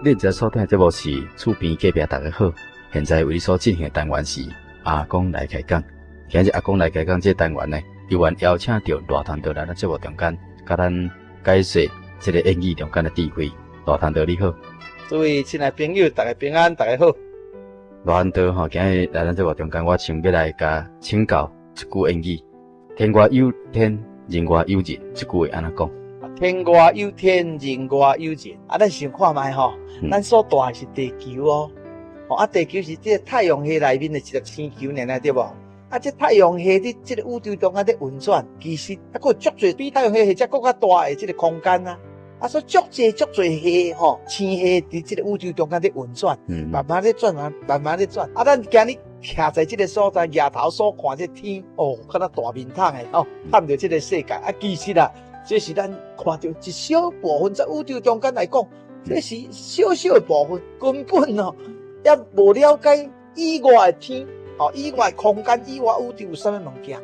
你現在所聽的節目是厝邊隔壁大家好，現在為你所進行的單元是阿公來開講。今日阿公來開講這個單元呢，猶原邀請著賴傳道來咱節目中間，共咱解說這個諺語中間的智慧。賴傳道你好。諸位親愛朋友，大家平安，大家好。賴傳道吼，今日來咱節目中間，我想欲來共請教一句諺語：天外有天，人外有人。這句話按怎講？天外有天，人外有人。啊，咱想看覓吼，咱所蹛的是地球哦。啊，地球是這個太陽系內面的一粒星球爾爾，對無？啊，這太陽系佇這個宇宙中間咧運轉，其實猶閣有足濟比太陽系或者閣較大的這個空間啊。啊，所以足濟足濟系吼，星系佇這個宇宙中間咧運轉，慢慢咧轉啊，慢慢咧轉。啊，咱今日徛在這個所在，舉頭所看這天，哦，敢若大面桶的吼，看著這個世界。啊，其實啊，這是咱看著一小部分，在宇宙中間來講，這是小小的部分，根本哦，猶無了解以外的天，吼，以外的空間，以外宇宙有啥物物件。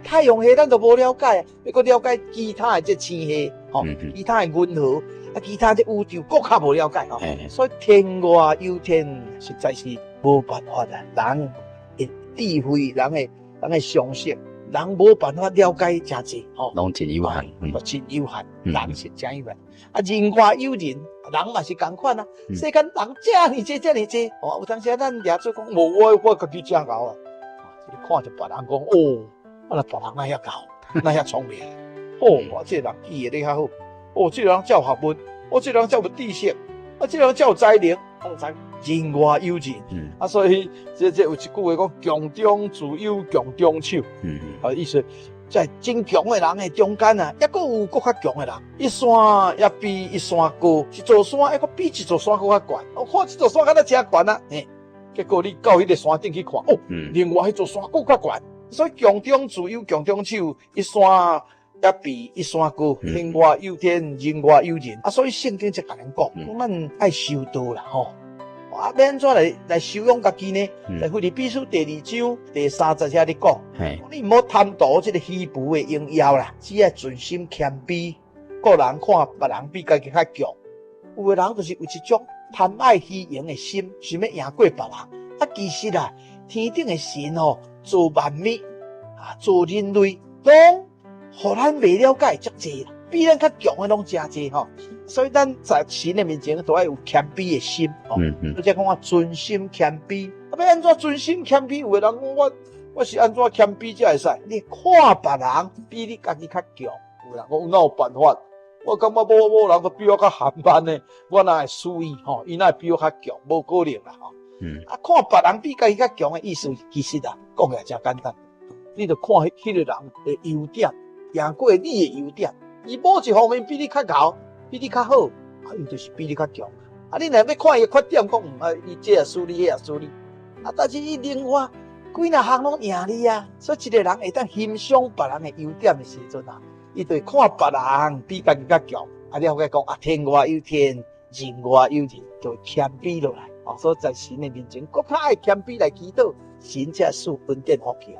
太陽系咱都無了解，欲閣了解其他的這星系，吼，其他的銀河，啊，其他這宇宙，閣較無了解吼。所以天外有天，實在是無辦法啦。人的智慧，人的常識，人無辦法了解誠濟，吼。攏真有限，真有限，人是真有限。啊，人外有人，人嘛是仝款啊。世間人遮爾濟，遮爾濟，哦，有當時咱掠做講，無我我家己誠𠢕啊。你看著別人講，哦，啊若別人哪遐𠢕，哪遐聰明，哦，我這個人記憶力較好，哦，這個人較有學問，哦，這個人較有知識，啊，這個人較有才能，啊，人外有人，啊，所以這有一句話講，強中自有強中手，啊，意思在真強的人的中間啊，猶閣有閣較強的人，一山猶比一山高，一座山猶閣比一座山閣較懸。我看這座山敢若誠懸啊，嘿，結果你到彼個山頂去看，哦，另外彼座山閣較懸。所以強中自有強中手，一山猶比一山高，天外有天，人外有人。啊，所以聖經才共咱講，講咱愛修道啦，吼。啊，欲按怎來修養家己呢？在腓立比書第二章第三節遐咧講，你毋好貪圖這個虛浮的榮耀啦，只愛存心謙卑，各人看別人比家己較強。有的人就是有一種貪愛虛榮的心，想欲贏過別人。啊，其實啊，天頂的神吼，造萬物啊，造人類，攏予咱袂了解足濟啦，比咱較強的攏誠濟吼。所以咱在神的面前都愛有謙卑的心吼。就這講啊，存心謙卑。啊，欲按怎存心謙卑？有的人講我我是按怎謙卑才會使？你看別人比你家己較強，有人講哪有辦法？我感覺無無人閣比我較含慢呢，我哪會輸伊吼？伊哪會比我較強？無可能啦吼。啊，看別人比家己較強的意思，其實啊，講起來誠簡單。你著看彼個人的優點，贏過你的優點。伊某一方面比你較𠢕，比你較好，啊，伊就是比你較強。啊，你若欲看伊的缺點，講啊，伊這也輸你，彼也輸你。啊，但是伊另外幾若項攏贏你啊。所以一個人會當欣賞別人的優點的時陣啊，伊就會看別人比家己較強。啊，了解講啊，天外有天，人外有人，就會謙卑落來。哦，所以在神的面前，閣較愛謙卑來祈禱，神才賜恩典福氣。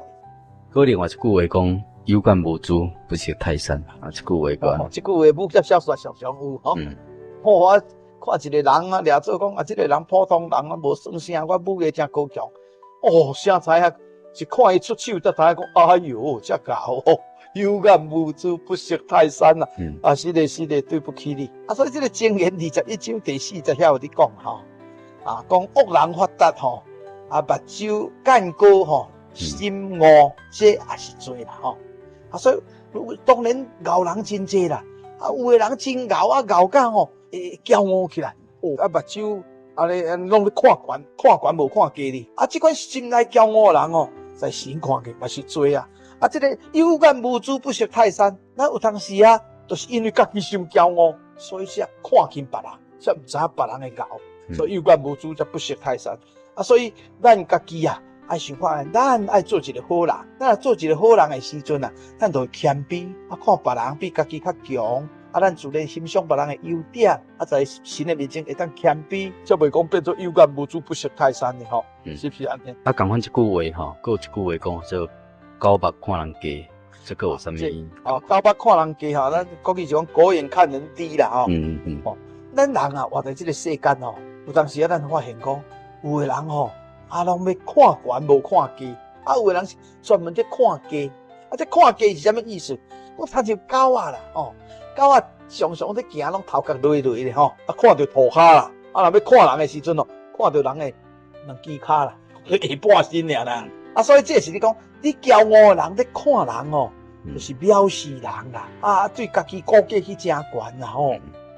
閣另外一句話講，有眼無珠，不識泰山。啊，這句話講，這句話武俠小說常常有吼。我看一個人啊，掠做講啊，這個人普通人啊，無算啥，我武藝誠高強。哦，啥知影？一看伊出手，才知影講，哎喲，遮𠢕哦！有眼無珠，不識泰山啊！啊，是的，是的，對不起你。啊，所以這個箴言21章第四節遐有佇講吼，啊，講惡人發達吼，啊，目睭見高吼，心傲，這也是罪啦吼。啊，所以當然𠢕人真濟啦，啊，有的人真𠢕啊，𠢕甲吼會驕傲起來，哦，啊，目睭按呢攏咧看懸，看懸無看低哩。啊，這款心內驕傲的人哦，在神看見嘛是罪啊。啊，這個有眼無珠不識泰山，咱有當時啊，就是因為家己傷驕傲，所以才看輕別人，才毋知影別人的𠢕，所以有眼無珠才不識泰山。啊，所以咱家己啊，愛想看，咱愛做一個好人。咱若做一個好人的時陣啊，咱就會謙卑，啊，看別人比家己較強，啊，咱自然欣賞別人的優點，啊，在神的面前會當謙卑，才袂講變做有眼無珠不識泰山的吼，是毋是按呢？啊，仝款這句話吼，閣有一句話講做狗目看人低，這閣有啥物？哦，狗目看人低吼，咱國語就講狗眼看人低啦吼。哦，咱人啊，活佇這个世間吼，有當時啊，咱發現講，有的人吼，啊，攏欲看懸無看低，啊，有的人是專門佇看低，啊，這看低是啥物意思？我親像狗仔啦，吼，狗仔常常佇行攏頭殼癟癟的吼，啊，看著塗跤啦，啊，若欲看人的時陣哦，看著人的兩支跤啦，下半身爾啦，啊，所以這是咧講，你驕傲的人咧看人哦，就是藐視人啦，啊，對家己估計去誠懸啦吼，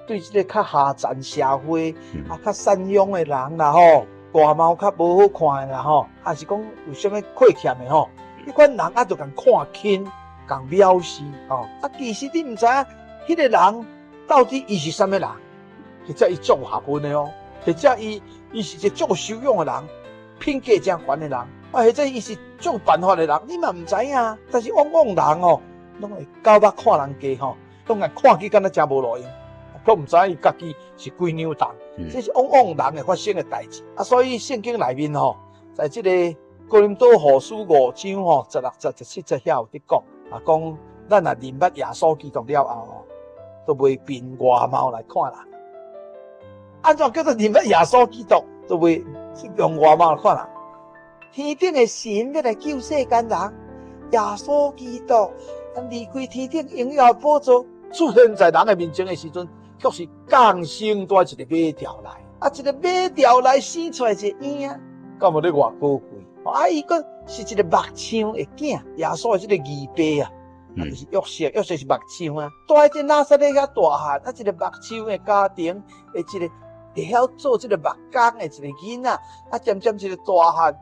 對這个較下層社會啊，較散養的人啦吼，外貌較無好看的啦吼，還是講有啥物虧欠的吼，彼款人啊，就共看輕，共藐視吼。啊，其實你毋知影，彼个人到底伊是啥物人，或者伊足有學問的哦，或者伊是一個足有修養的人，品格誠懸的人，啊，或者伊是足有辦法的人，你嘛毋知影。但是往往人哦，攏會狗目看人低吼，攏共看起敢若誠無路用，閣毋知影伊家己是幾兩重。這是往往人會發生的代誌。啊，所以聖經內面吼，在這個哥林多後書五章吼，十六節、十七節遐有佇講，啊，講咱若認捌耶穌基督了後吼，都袂憑外貌來看人。按怎叫做認捌耶穌基督，都袂用外貌來看人。天頂的神欲來救世間人，耶穌基督，咱離開天頂榮耀的寶座，出現在人的面前的時陣，卻是降生佇一个馬槽內，啊，一个馬槽內生出來一個嬰仔，敢無咧偌寶貴？啊，伊閣是一个木匠的囝，耶穌的這个二爸啊，啊，就是約瑟，約瑟是木匠啊，住佇這拿撒勒遐大漢，啊，一个木匠的家庭，的一个會曉做這个木工的一个囡仔，啊，漸漸一个大漢，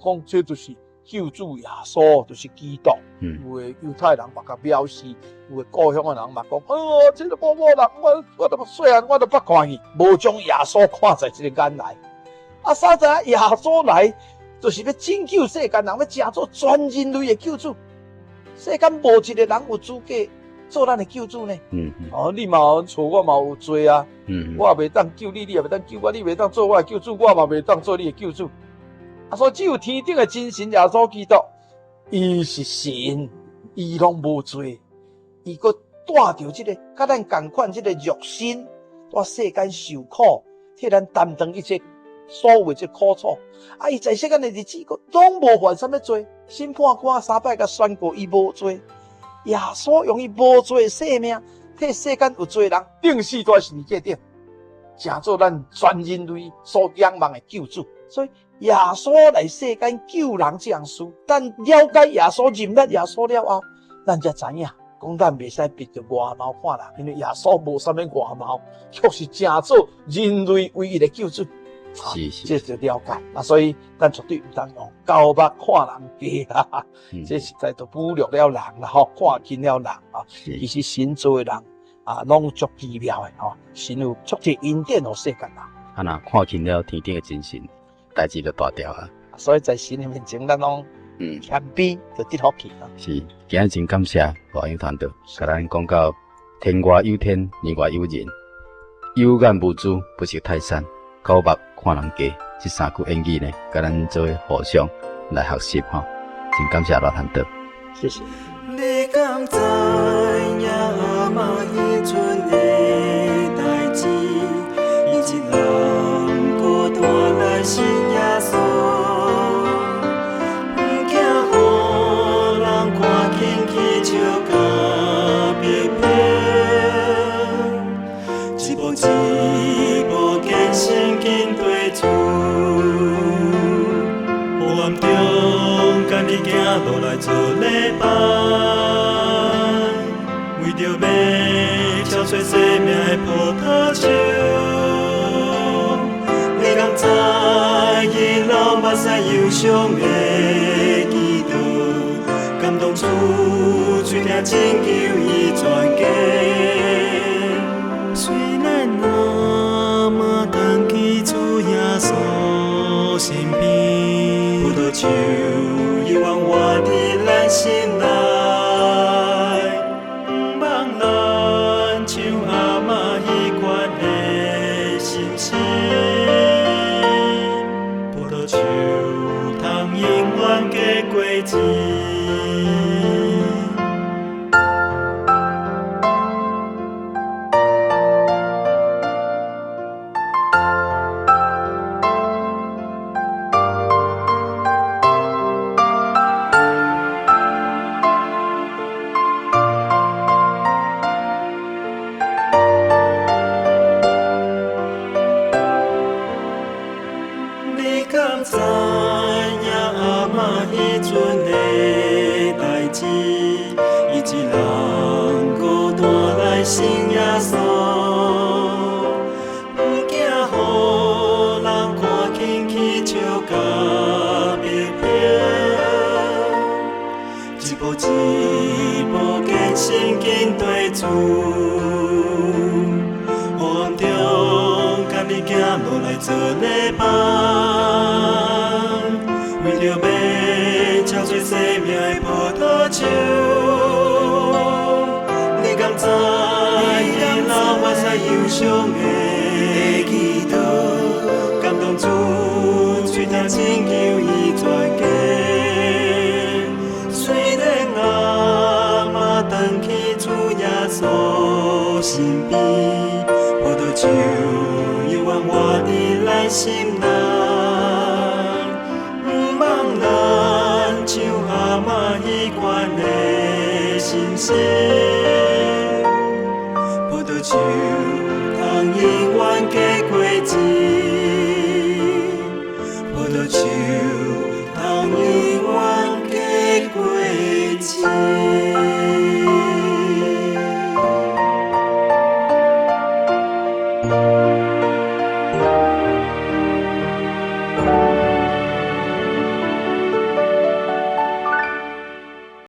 講這就是救主耶穌，就是基督。有的猶太人嘛共藐視，有的故鄉的人嘛講，哦，這个某某人，我都細漢我都捌看伊，無將耶穌看在這个眼內。啊，啥知影耶穌來，就是欲拯救世間人，欲成做全人類的救主。世間無一个人有資格做咱的救主呢。哦，你嘛有錯，我嘛有罪啊。我也袂當救你，你也袂當救我，你袂當做我的救主，我嘛袂當做你的救主。啊，所以只有天頂的真神耶穌基督，伊是神，伊攏無罪，伊閣帶著這个佮咱仝款這个肉身，佇世間受苦，替咱擔當一切所有的這苦楚。啊，伊在世間的日子，閣攏無犯啥物罪，審判官三擺共宣告伊無罪。耶穌用伊無罪的性命，替世間有罪的人釘死佇十字架頂，成做咱全人類所仰望的救主。所以耶穌來世間救人這項事，咱了解耶穌、認捌耶穌了後，咱才知影，講咱袂使憑著外貌看人，因為耶穌無啥物外貌，卻是成做人類唯一的救主。這就了解。啊，所以咱絕對毋通用狗目看人低啦，這實在都侮辱了人啦，吼，看輕了人啊。其實神造的人啊，攏足奇妙的吼，神有足濟恩典予世間人。啊，若看輕了天頂的真神，代誌就大條啊。所以在神的面前，咱攏謙卑就得福氣啦。是，今日真感謝賴楊傳道，共咱講到天外有天，人外有人，有眼無珠不識泰山，狗目看人低，這三句諺語呢，共咱做伙互相來學習吼。真感謝賴傳道。謝謝。你敢知影阿嬤彼陣的代誌？伊一人孤單來信耶穌，毋驚予人看輕去笑共批評，一步一步堅信緊綴主，黑暗中家己行路來做禮拜，為著欲敲碎生命的葡萄樹。你敢知伊流目屎憂傷的祈禱，感動主垂聽拯救伊全家。雖然阿嬤重去主耶穌身邊，葡萄樹猶原活佇咱心內，毋望咱像阿嬤彼款的信心，葡萄樹通永遠結果子。信耶穌，毋驚予人看輕起笑佮批評，一步一步堅心緊綴主，黑暗中佮你行路來做禮拜，為著欲超出生命的葡萄樹。你敢知伊流目屎憂傷的祈禱，感動主垂聽拯救伊全家。雖然阿媽轉去主耶穌身邊，葡萄樹猶原活佇咱心內。毋茫咱像阿媽彼款的心聲。葡萄樹通永遠結果子，葡萄樹通永遠結果子。